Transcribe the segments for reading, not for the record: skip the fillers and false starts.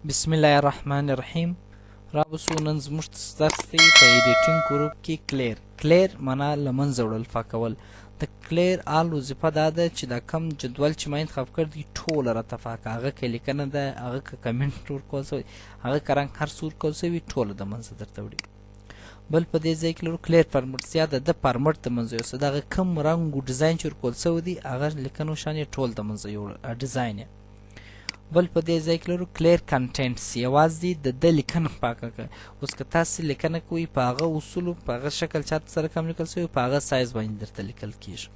بسم الله الرحمن الرحیم. رابسو نن زموږ درس دی په editing group کې clear. clear معنا له منځه وړل، پاکول. د clear all وظیفه دا ده چې دا کم جدول چې ما انتخاب کړ دی ټوله راته پاکه، هغه که لیکنه ده، هغه که کمنټ ورکول سوی، هغه که رنګ هر څه ورکول سوي، ټوله د منځه درته وړي. بل په دې ځای کې لرو clear format، یا د ده format د منځه یوسه. دغه کم رنګ و ډیزاین چې ورکول سوی دی هغه لیکنو شان یې ټول د منځه یوړل، ډیزاین یې. بل په دې ځای کې لرو clear contents، یوازې د ده لیکنه پاکه کړه. اوس که تاسې لیکنه کوئ په هغه اصولو، په هغه شکل چاته سره کم لیکل سوی، په هغه سایز باندې درته لیکل کیږي.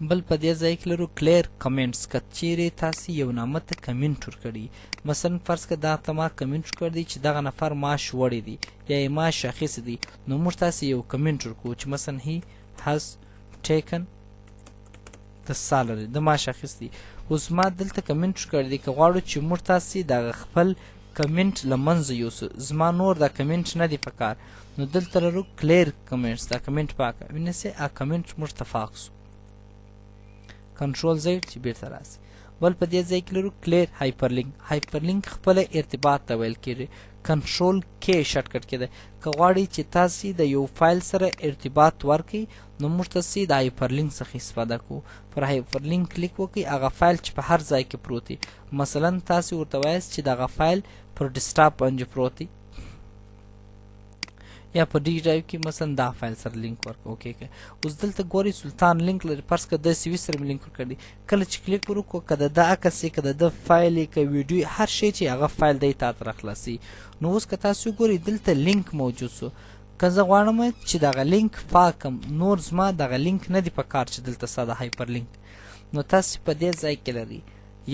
بل په دې ځای کې لرو clear comments، که چیرې تاسې یو نامه ته کمنټ ورکړي، مثلا فرض که دا ته ما کمنټ ورکړی دی چې دغه نفر معاش وړی دی یا یې معاش اخیستی دی، نو موږ تاسې یو کمنټ ورکوو چې مثلا he has taken the salary، د معاش اخیستی. اوس ما دلته کمنټ ورکړی دی، که غواړو چې موږ تاسې دغه خپل کمنټ له منځه یوسو، زما نور دا کمنټ نه دی پکار، نو دلته لرو clear comments، دا کمنټ پاکه وینئ، هغه کمنټ موږ ته پاک سو. control Z چې بیرته راسي. بل په دې ځای کې لرو clear hyperlink. hyperlink خپله ارتباط ته ویل کیږي. control K shortcut کې ده. که غواړئ چې تاسې د یو فایل سره ارتباط ورکړئ نو موږ تاسې د hyperlink څخه استفاده کوو. پر hyperlink کلیک وکړئ، هغه فایل چې په هر ځای کې پروت دی، مثلا تاسې ورته وایاست چې دغه فایل پر desktop باندې پروت دی یا په D drive کې، مثلا دا فایل سره لینک ورکړه، okay که. اوس دلته ګورئ سلطان لینک لري، فرض که د CV سره مې لینک ورکړی، کله چې کلیک ورکړو که د ده عکس یې، که د ده فایل یې، که ویډیو، هر شی چې هغه فایل دی تا ته راخلاصوي. نو اوس که تاسو وګورئ دلته لینک موجود سو. که زه غواړم چې دغه لینک پاک کړم، نور زما دغه لینک نه دی په کار چې دلته ساده hyperlink، نو تاسو په دې ځای کې لرئ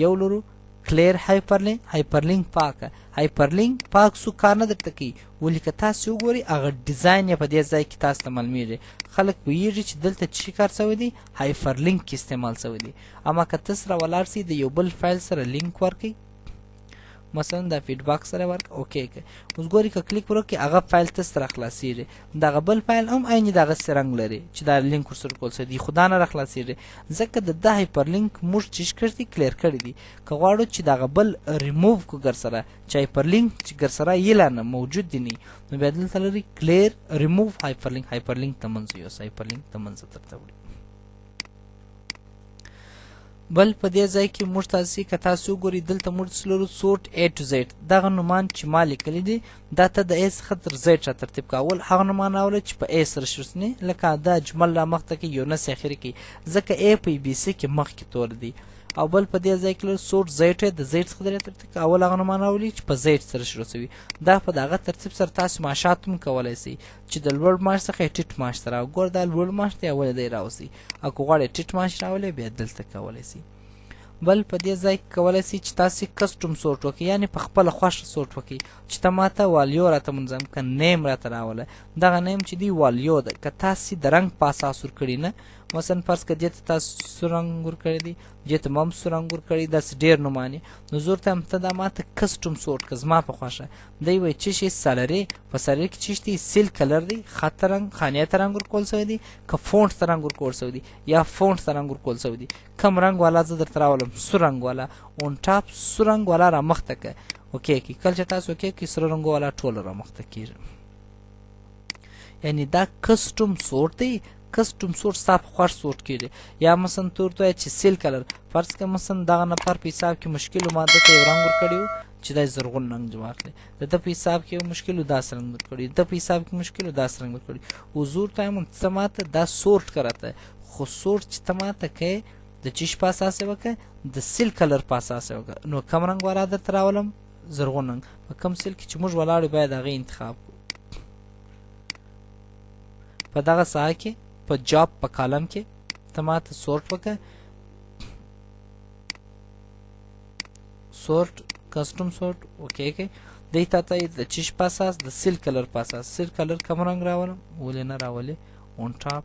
یو لرو clear hyperlink، hyperlink پاکه. hyperlink پاک سو کار نه درته کوي، ولې که تاسو وګورئ هغه ډیزاین یې په دې ځای کې تاسو ته معلومیږي، خلک پوهیږي چې دلته څه کار سوی دی، hyperlink کې استعمال سوی دی. اما که تاسو را ولاړ سئ د یو بل فایل سره لینک ورکړئ، مثلا دا feedback سره ورک، okay که. اوس ګورئ که کلیک ورکړئ هغه فایل تاسو ته راخلاصیږي. دغه بل فایل هم عین دغسې رنګ لري چې دا لینک ورسره کول سوی دی، خو دا نه راخلاصیږي ځکه د ده hyperlink موږ چې کړی دی clear کړی دی. که غواړو چې دغه بل ریموو کړو ګرسره، چې hyperlink چې ګرسره یې لا نه موجود دی نه، نو بیا دلته لري کلیر ریموو هایپرلینک، هایپرلینک ته منځه یوسه، hyperlink ته منځه درته وړي. بل په دې ځای کې موږ تاسې که تاسو وګورئ دلته موږ څه لرو sort A to Z. دغه نومان چې ما لیکلي دي دا ته د A څخه تر Z را ترتیب کړه. اول هغه نومان راوله چې په A سره شروع سي، لکه دا جمل را مخته کوي یونس اخري کوي، ځکه A په بي سي کې مخکې تور دی. او بل په دې ځای کې لرو sort Z، د Z څخه درې ترتیب کړه. اول هغه نومان راولي چې په Z سره شروع سوي. دا په دغه ترتیب سره تاسو معاشات هم کولی سئ چې د لوړ معاش څخه یې ټیټ معاش ته راوړي. ګوره دا لوړ معاش دی، اول دی راوسئ، او که غواړئ ټیټ معاش راولئ بیا دلته کولی سئ. بل په دې ځای کې کولی سئ چې تاسې custom sort وکړئ، یعنې په خپله خوښه sort وکړئ چې ته ماته value راته منظم که name راته راوله. دغه name چې دی value ده، که تاسې د رنګ په اساس ورکړي نه، مثلا فرض که دې ته تاسو سور رنګ ورکړی دی، دې ته هم سور رنګ ورکړی، داسې ډېر نومان یې، نو زه ورته وایم ته دا ماته custom sort که زما په خوښه. دی وایي چې شی salary، په salary کې چې دی cell color دی، خط ته رنګ، خانې ته رنګ ورکول سوی دی، که font ته رنګ ورکول سوی دی، یا font ته رنګ ورکول سوی دی. کم رنګ والا زه درته راولم، سور رنګ والا on top سور رنګ والا را مخته که okay کړئ. کله چې تاسو okay کړئ سره رنګ والا ټوله را مخته کېږي. یعنې دا custom sort دی، custom sort ستا په خوښ sort کېږي. یا مثلا ته ورته وایې چې cell color، فرض که مثلا دغه نفر په حساب کې مشکل و، ما ده ته یو رنګ ورکړی و چې دا زرغون رنګ دې واخلي، د ده په حساب کې یو مشکل و داسې رنګ ورکړی، د ده په حساب کې مشکل و داسې رنګ ورکړی. اوس زه ورته وایم ته ماته دا sort که راته، خو sort چې ته ماته کوې د چیش په اساس یې وکړه، د cell color په اساس یې وکړه. نو کم رنګ والا درته راولم؟ زرغون رنګ. په کم cell کې چې موږ ولاړ یو باید هغه انتخاب کړو. په دغه ساحه کې په job په column کې ته ماته sort وکړه، sort custom sort okay کې دی تا ته د چیش په اساس، د cell color په اساس. cell color کوم رنګ راولم؟ ولې نه راولې؟ on top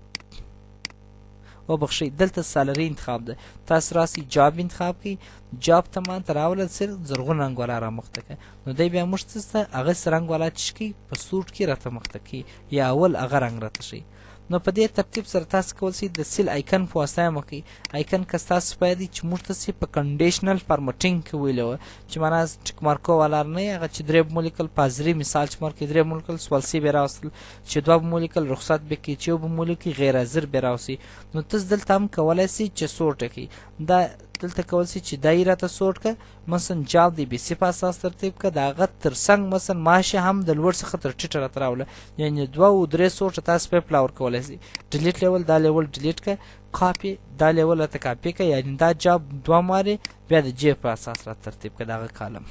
وبخښئ دلته salary انتخاب ده، تاسو راسئ job انتخاب کړئ، job ته ما ته راوله cell زرغون رنګ والا را مخته کړه. نو دی بیا موږ څه هغه رنګ والا چې کوي په sort کې راته مخته کوي، یا اول هغه رنګ راته ښیي. نو په دې ترتیب سره تاسو کول سئ د cell icon په واسطه هم وکړئ. icon که ستاسو په یاد چې موږ تاسې په conditional formatting کې ویلي وه چې معنا tick mark و والا نه هغه چې درې به مو لیکل په حاضري مثال چې مو ورکړي درې به مو لیکل سوال سی به راوستل، چې دوه به مو لیکل رخصت به کړي، چې یو به مو لیکي غیر حاضر به راوستي. نو تاسو دلته هم کولی سئ چې sort یې کړئ. دا دلته کول سي چې دا یې راته sort که مثلا job د بي سي په اساس ترتیب که د هغه تر څنګ مثلا معاش هم د لوړ څخه تر ټیټه راته راوله، یعنې دوه او درې sort تاسو په پلا ورکولی سئ. delete label دا label delete که کاپي دا label راته کاپي که، یعنې دا job دوه مارې بیا د J په اساس راته ترتیب که دغه column.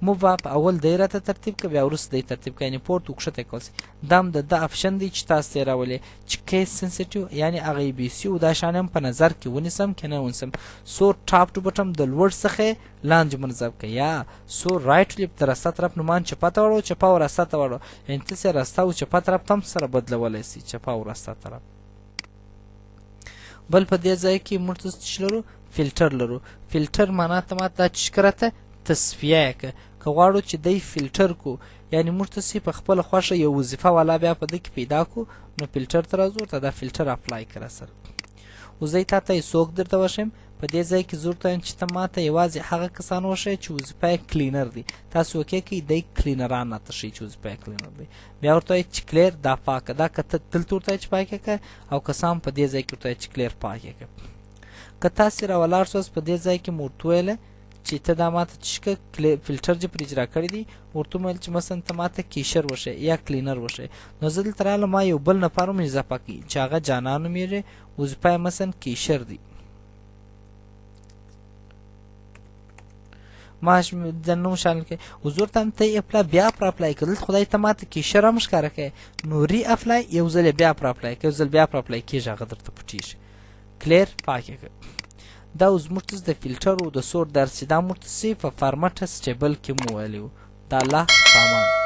move up اول دی راته ترتیب که بیا وروسته دی ترتیب که، یعنې پورته او کښته کول سي. دا هم د ده option دی چې تاسو ته یې راولي چې case sensitive یعنې هغه ای بي سي او دا شیان هم په نظر کې ونیسم که نه ونیسم. sort top to bottom د لوړ څخه لاندې منظم که، یا sort right to left د راسته طرف نومان چپه ته واړو چپه او راسته ته واړو، یعنې تاسې راسته او چپه طرف ته هم سره بدلولی سئ، چپه او راسته طرف. بل په دې ځای کې موږ څه لرو؟ فلټر لرو. فلټر معنا ته ماته دا چې راته تصفیه یې که، که غواړو چې دی فلټر کو، یعنې موږ تاسې په خپله خوښه یو وظیفه والا بیا په ده کې پیدا کو، نو فلټر ته راځو ورته دا فلټر apply کړه سره. اوس زه تا ته یې څوک درته وښیم؟ په دې ځای کې زه ورته وایم چې ته ما ته یوازې هغه کسان وښیه چې وظیفه یې cleaner دی. تاسو okay کړئ دی cleaner ان راته ښیي چې وظیفه یې cleaner دی. بیا ورته وایي چې clear دا پاکه دا که ته دلته ورته وایي چې پاک یې کړه، او کسان په دې ځای کې ورته وایي چې clear پاک یې کړه. که تاسې راولاړ سواست په دې ځای کې مو ورته وویله چې ته دا ماته چې که فلټر چې پر اجرا کړی دی، ورته وویل چې مثلا ته ماته cashier وښیه یا cleaner وښیه. نو زه دلته رالم ما یو بل نفر هم اضافه کړي چې هغه جانان نومېږي، وظیفه یې مثلا cashier دی. معاش د نوم شامل کړي. اوس ورته هم ته apply بیا پر apply کړه، دلته خدای ته ماته cashier هم ښکاره کړي، نو re-apply یو ځل یې بیا پر apply کړي، یو ځل بیا پر apply کېږي هغه درته پټېږي. clear پاک یې کړه. دا اوس موږ ته د فلټر او د sort درس چې دا موږ ته په format table کې مو ویلي وو. د الله په امان.